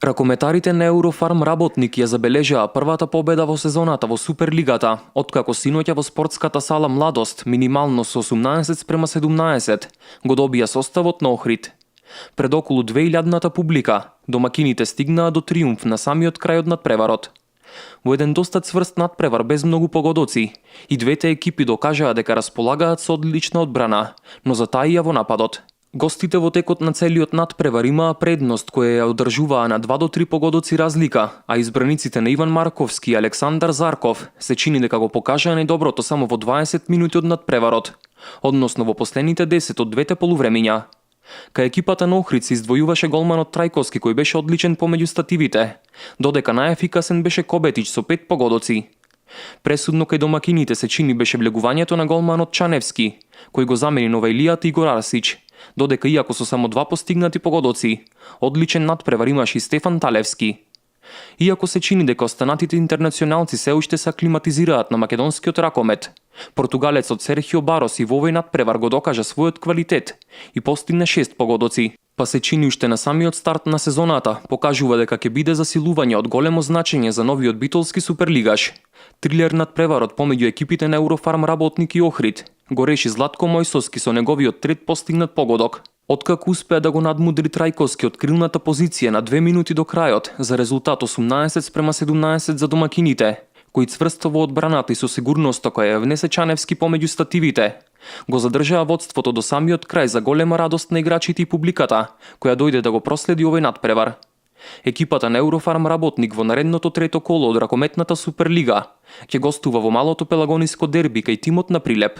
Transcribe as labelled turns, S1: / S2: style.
S1: Ракометарите на Eurofarm Работник ја забележаа првата победа во сезоната во Суперлигата, откако синоќа во спортската сала Младост минимално со 18:17 го добија составот на Охрид. Пред околу 2000-та публика, домакините стигнаа до триумф на самиот крај од надпреварот. Во еден доста цврст надпревар без многу погодоци, и двете екипи докажаа дека располагаат со одлична одбрана, но затаија во нападот. Гостите во текот на целиот надпревар имаа предност која ја одржуваа на 2 до 3 погодоци разлика, а избраниците на Иван Марковски и Александар Зарков се чини дека го покажаа најдоброто само во 20 минути од надпреварот, односно во последните 10 од двете полувремиња. Кај екипата на Охрид се издвојуваше голманот Трајковски кој беше одличен помеѓу стативите, додека најефикасен беше Кобетич со 5 погодоци. Пресудно кај домакините се чини беше влегувањето на голманот Чаневски, кој го замени Новаилијата Игор Арсич, додека иако со само 2 постигнати погодоци, одличен надпревар имаше и Стефан Талевски. Иако се чини дека останатите интернационалци се уште се аклиматизираат на македонскиот ракомет, португалецот Серхио Барос и во овој надпревар го докажа својот квалитет и постигна 6 погодоци, па се чини уште на самиот старт на сезоната покажува дека ќе биде засилување од големо значење за новиот битолски суперлигаш. Трилер надпреварот помеѓу екипите на Eurofarm Работник и Охрид го реши Златко Мојсовски со неговиот трет постигнат погодок. Откако успеа да го надмудри Трајковски од крилната позиција на 2 минути до крајот за резултат 18:17 за домакините, кои цврсто во одбраната и со сигурноста која ја внесе Чаневски помеѓу стативите, го задржаа водството до самиот крај за голема радост на играчите и публиката, која дојде да го проследи овој надпревар. Екипата на Eurofarm Работник во наредното трето коло од ракометната Суперлига ќе гостува во малото пелагониско дерби кај тимот на Прилеп.